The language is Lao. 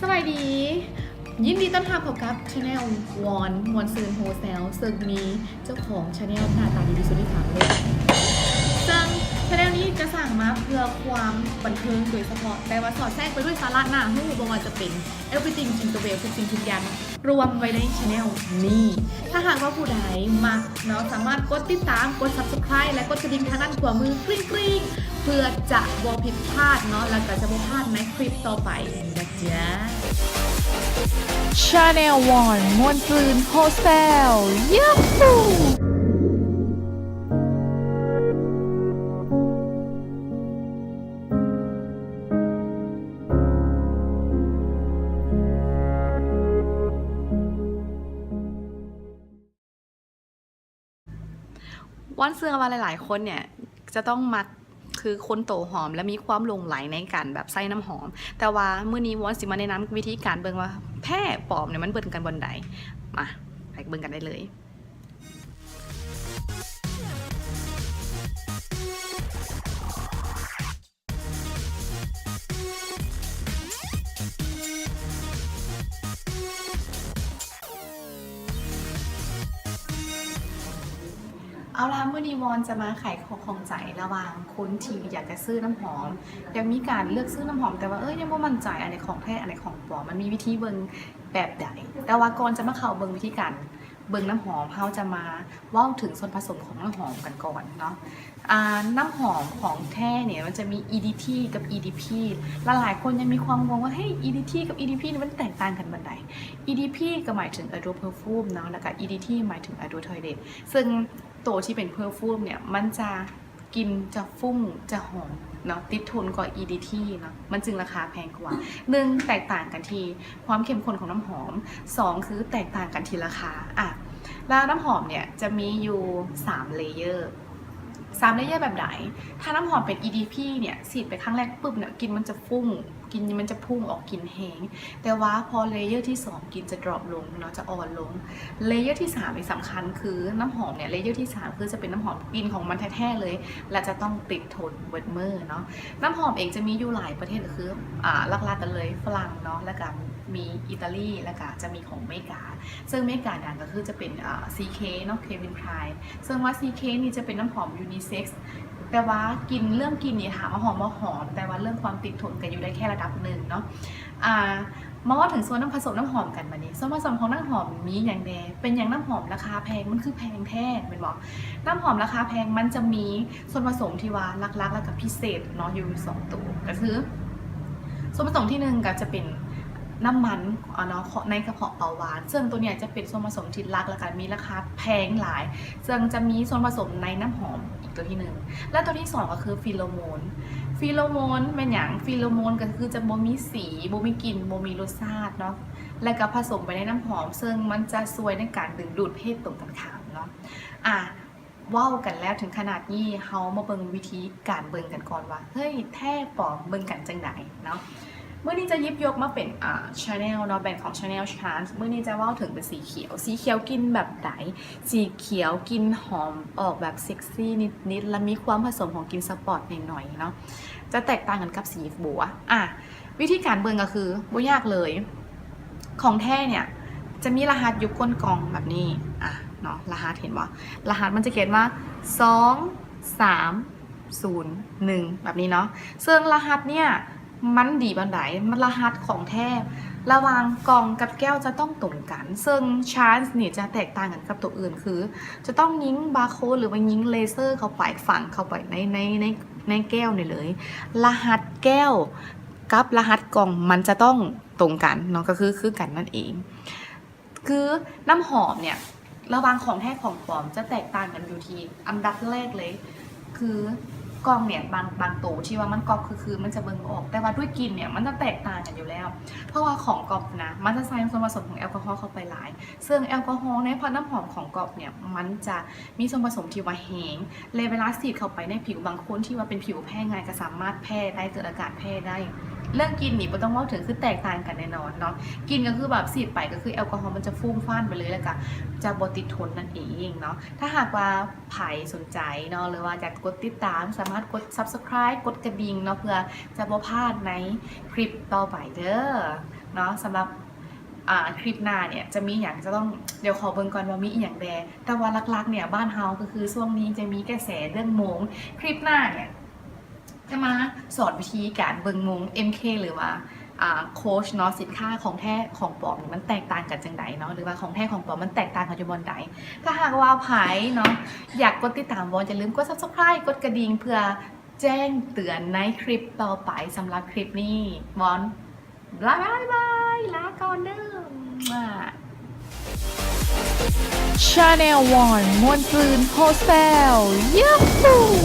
ສະບາຍດີ ຍິນດີຕ້ອນຮັບເຂົ້າກັບ Channel ວອນ ມ່ວນຊື່ນໂຮເຊວ ເຊິ່ງມີເຈົ້າຂອງ Channel ໜ້າຕາດີທີ່ສຸດໃນສາມໂລກ. ເຊິ່ງ Channel ນີ້ຈະສ້າງມາເພື່ອຄວາມບັນເທີງໂດຍສະເພາະ, ແຕ່ວ່າສອດແຊກໄປດ້ວຍສາລະໜ້າຮູ້, ບໍ່ວ່າຈະເປັນ Everything Jingle Bell ທຸກສິ່ງທຸກຢ່າງ ລວມໄວ້ໃນ Channel ນີ້. ຖ້າຫາກວ່າຜູ້ໃດມັກເນາະ ສາມາດກົດຕິດຕາມ, ກົດ Subscribe ແລະ ກົດກະດິ່ງທາງດ້ານຂວາມືກຣິ້ງໆ ເພື່ອຈະບໍ່ຜິດພາດເນາະ ແລ້ວກໍຈະບໍ່ພາດໃນຄລິບຕໍ່ໄປນະຈ໊ະ. Channel ວອນ ມ່ວນຊື່ນໂຮເຊວ Yahoo! ວອນເຊື່ອວ່າຫຼາຍໆຄົນເນ່ຍຈະຕ້ອງມັກ ຄືຄົນໂຕຫອມ ແລະ ມີຄວາມຫຼົງໄຫຼໃນການແບບໃຊ້ນ້ຳຫອມ. ແຕ່ວ່າມື້ນີ້ວອນຊິມາແນະນຳວິທີການເບິ່ງວ່າແທ້ປອມເນ່ຍມັນເບິ່ງກັນບ່ອນໃດ. ມາ ໄປເບິ່ງກັນໄດ້ເລີຍ. ເອົາລະ ມື້ນີ້ວອນຈະມາໄຂຂໍ້ຂ້ອງໃຈລະຫວ່າງຄົນທີ່ຢາກຈະຊື້ນ້ຳຫອມ, ຢາກມີການເລືອກຊື້ນ້ຳຫອມ ແຕ່ວ່າ ເອີ ຍັງບໍ່ໝັ້ນໃຈ ອັນໃດຂອງແທ້ ອັນໃດຂອງປອມ, ມັນມີວິທີເບິ່ງແບບໃດ. ແຕ່ວ່າກ່ອນຈະມາເຂົ້າເບິ່ງວິທີການ ເບິ່ງນ້ຳຫອມ ເຮົາຈະມາເວົ້າເຖິງສ່ວນປະສົມຂອງນ້ຳຫອມກັນກ່ອນເນາະ. ອາ ນ້ຳຫອມຂອງແທ້ເນ່ຍ ມັນຈະມີ EDT ກັບ EDP. ຫຼາຍໆຄົນຍັງມີຄວາມງງວ່າ ເຮີ້ຍ EDT ກັບ EDP ນີ້ມັນແຕກຕ່າງກັນປານໃດ? EDP ກໍໝາຍເຖິງ Adult Perfume ເນາະ ແລ້ວກໍ EDT ໝາຍເຖິງ Adult Toilette. ເຊິ່ງໂຕທີ່ເປັນ Perfume ເນ່ຍ ມັນຈະ ກິ່ນຈະຟຸ້ງຈະຫອມເນາະ ຕິດທົນກວ່າ EDT ເນາະ ມັນຈຶ່ງລາຄາແພງກວ່າ. ໜຶ່ງ ແຕກຕ່າງກັນທີ່ຄວາມເຂັ້ມຂຸ້ນຂອງນ້ຳຫອມ, ສອງ ຄືແຕກຕ່າງກັນທີ່ລາຄາ. ອະ ແລ້ວນ້ຳຫອມເນ່ຍຈະມີຢູ່ສາມ layer ສາມ layer ແບບໃດ? ຖ້ານ້ຳຫອມເປັນ EDP ເນ່ຍ ສີດໄປຄັ້ງແລກປຶບເນ່ຍ ກິ່ນມັນຈະຟຸ້ງ ກິ່ນມັນຈະພຸ່ງອອກ ກິ່ນແຮງ, ແຕ່ວ່າພໍ layer ທີສອງ ກິ່ນຈະ drop ລົງເນາະ ຈະອ່ອນລົງ. layer ທີສາມ ນີ້ສຳຄັນ ຄືນ້ຳຫອມເນ່ຍ layer ທີສາມ ຄືຈະເປັນນ້ຳຫອມກິ່ນຂອງມັນແທ້ໆເລີຍ ແລະ ຈະຕ້ອງຕິດທົນເບິດມື້ເນາະ. ນ້ຳຫອມເອງຈະມີຢູ່ຫຼາຍປະເທດ ກໍຄື ອາ ຫຼັກໆກັນເລີຍຝຣັ່ງເນາະ ແລ້ວກໍມີອີຕາລີ ແລ້ວກໍຈະມີຂອງອາເມລິກາ. ເຊິ່ງອາເມລິກາດັງກໍຄືຈະເປັນ ອາ CK ເນາະ Calvin Klein. ເຊິ່ງວ່າ CK ນີ້ຈະເປັນນ້ຳຫອມ unisex ແຕ່ວ່າກິ່ນ ເລື່ອງກິ່ນນີ້ຖາມວ່າຫອມບໍ່? ຫອມ, ແຕ່ວ່າເລື່ອງຄວາມຕິດທົນກໍຢູ່ໄດ້ແຄ່ລະດັບໜຶ່ງເນາະ. ອາ ມາເວົ້າເຖິງສ່ວນນຳ ປະສົມນ້ຳຫອມກັນບາດນີ້. ສ່ວນປະສົມຂອງນ້ຳຫອມມີຫຍັງແດ່? ເປັນຫຍັງນ້ຳຫອມລາຄາແພງ? ມັນຄືແພງແທ້ແມ່ນບໍ່? ນ້ຳຫອມລາຄາແພງມັນຈະມີ ສ່ວນປະສົມທີ່ວ່າຫຼັກໆ ແລ້ວກໍພິເສດເນາະ ຢູ່ສອງໂຕ ກໍຄືສ່ວນປະສົມທີໜຶ່ງກໍຈະເປັນນ້ຳມັນ ອາ ເນາະ ເນາະ ໃນກະເພາະເບົາຫວານ, ເຊິ່ງໂຕເນີ້ຍຈະເປັນສ່ວນປະສົມທີ່ຫຼັກ ແລ້ວກໍມີລາຄາແພງຫຼາຍ, ເຊິ່ງຈະມີສ່ວນປະສົມໃນນ້ຳຫອມອີກໂຕທີໜຶ່ງ. ແລ້ວໂຕທີສອງກໍຄືຟີໂລໂມນ. ຟີໂລໂມນແມ່ນຫຍັງ? ຟີໂລໂມນກໍຄືຈະບໍ່ມີສີ, ບໍ່ມີກິ່ນ, ບໍ່ມີລົດຊາດເນາະ ແລ້ວກໍປະສົມໄປໃນນ້ຳຫອມ, ເຊິ່ງມັນຈະຊ່ວຍໃນການດຶງດູດເພດຕົງກັນຂ້າມເນາະ. ອາ ເວົ້າກັນແລ້ວເຖິງຂະໜາດນີ້ ເຮົາມາເບິ່ງວິທີການເບິ່ງກັນກ່ອນວ່າ ເຮີ້ຍ ແທ້ປອມເບິ່ງກັນຈັ່ງໃດເນາະ. ມື້ນີ້ຈະຫຍິບຍົກມາເປັນ ອາ Chanel ເນາະ ແບຣນຂອງ Chanel Chance. ມື້ນີ້ຈະເວົ້າເຖິງເປັນສີຂຽວ. ສີຂຽວກິ່ນແບບໃດ? ສີຂຽວກິ່ນຫອມ ອອກແບບເຊັກຊີນິດໆ ແລະ ມີຄວາມປະສົມຂອງກິ່ນສະປອດໜ້ອຍໆເນາະ. ຈະແຕກຕ່າງກັນກັບສີບົວ. ອາ ວິທີການເບິ່ງກໍຄືບໍ່ຍາກເລີຍ. ຂອງແທ້ເນ່ຍຈະມີລະຫັດຢູ່ກົ້ນກ່ອງແບບນີ້ ອະ ເນາະ ລະຫັດເຫັນບໍ່? ລະຫັດມັນຈະຂຽນວ່າ ສອງ ສາມ ສູນ ໜຶ່ງ ແບບນີ້ເນາະ. ເຊິ່ງລະຫັດເນ່ຍມັນດີປານໃດ? ມັນລະຫັດຂອງແທ້ລະຫວ່າງກ່ອງກັບແກ້ວຈະຕ້ອງຕົງກັນ. ເຊິ່ງ Chance ນີ້ຈະແຕກຕ່າງກັນກັບໂຕອື່ນ ຄືຈະຕ້ອງຍິງບາໂຄດ ຫຼືວ່າຍິງເລເຊີເຂົ້າໄປ ຝັງເຂົ້າໄປໃນ ໃນ ໃນ ໃນແກ້ວນີ້ເລີຍ. ລະຫັດແກ້ວ ກັບລະຫັດກ່ອງມັນຈະຕ້ອງຕົງກັນເນາະ ກໍຄື ຄືກັນນັ້ນເອງ. ຄືນ້ຳຫອມເນ່ຍ ລະຫວ່າງຂອງແທ້ຂອງປອມຈະແຕກຕ່າງກັນຢູ່ທີ່ ອັນດັບແລກເລີຍ ຄືກ່ອງເນ່ຍ ບາງ ບາງໂຕທີ່ວ່າມັນກອບຄືໆ ມັນຈະເບິ່ງບໍ່ອອກ, ແຕ່ວ່າດ້ວຍກິ່ນເນ່ຍ ມັນຈະແຕກຕ່າງກັນຢູ່ແລ້ວ. ເພາະວ່າຂອງກອບນະ ມັນຈະໃສ່ສ່ວນປະສົມຂອງແອລກໍຮໍເຂົ້າໄປຫຼາຍ, ເຊິ່ງແອລກໍຮໍໃນພະ ນ້ຳຫອມຂອງກອບເນ່ຍ ມັນຈະ ມີສ່ວນປະສົມທີ່ວ່າແຮງ ແລະ ເວລາສີດເຂົ້າໄປໃນຜິວ ບາງຄົນທີ່ວ່າເປັນຜິວແພ້ງ່າຍກໍສາມາດແພ້ໄດ້ ເກີດອາການແພ້ໄດ້. ເລື່ອງກິ່ນນີ້ບໍ່ຕ້ອງເວົ້າເຖິງ ຄືແຕກຕ່າງກັນແນ່ນອນເນາະ. ກິ່ນກໍຄືແບບສີດໄປກໍຄືແອລກໍຮໍມັນຈະຟຸ້ງຟ້ານໄປເລີຍ ແລ້ວກໍຈະບໍ່ຕິດທົນນັ້ນເອງເນາະ. ຖ້າຫາກວ່າໃຜສົນໃຈເນາະ ຫຼືວ່າຢາກກົດຕິດຕາມ ສາມາດກົດ Subscribe ກົດກະດິ່ງເນາະ ເພື່ອຈະບໍ່ພາດໃນຄລິບຕໍ່ໄປເດີ້. ເນາະ. ສຳລັບ ອ່າ ຄລິບໜ້າເນຍຈະມີຫຍັງ ຈະຕ້ອງ ດຽວຂໍເບິ່ງກ່ອນວ່າມີອີ່ຫຍັງແດ່ ແຕ່ວ່າຫຼັກໆເນຍ ບ້ານເຮົາກໍຄືຊ່ວງນີ້ຈະມີກະແສເລື່ອງໂມງ. ຄລິບໜ້າເນຍຈະມາສອນວິທີການເບິ່ງໂມງ ເອັມ ເຄ ຫຼືວ່າ ອ່າ ໂຄດເນາະ ສິນຄ້າຂອງແທ້ຂອງປອມນີ້ມັນແຕກຕ່າງກັນຈັ່ງໃດເນາະ ຫຼືວ່າຂອງແທ້ຂອງປອມມັນແຕກຕ່າງກັນຢູ່ບ່ອນໃດ. ຖ້າຫາກວ່າໃຜເນາະ ຢາກກົດຕິດຕາມວອນ ຢ່າລືມກົດ Subscribe ກົດກະດິ່ງ ເພື່ອແຈ້ງເຕືອນໃນຄລິບຕໍ່ໄປ. ສຳລັບຄລິບນີ້ ວອນ ບາຍບາຍບາຍ ລາກ່ອນເດີ້. Channel One ມ່ວນຊື່ນໂຮເຊວ Yahoo!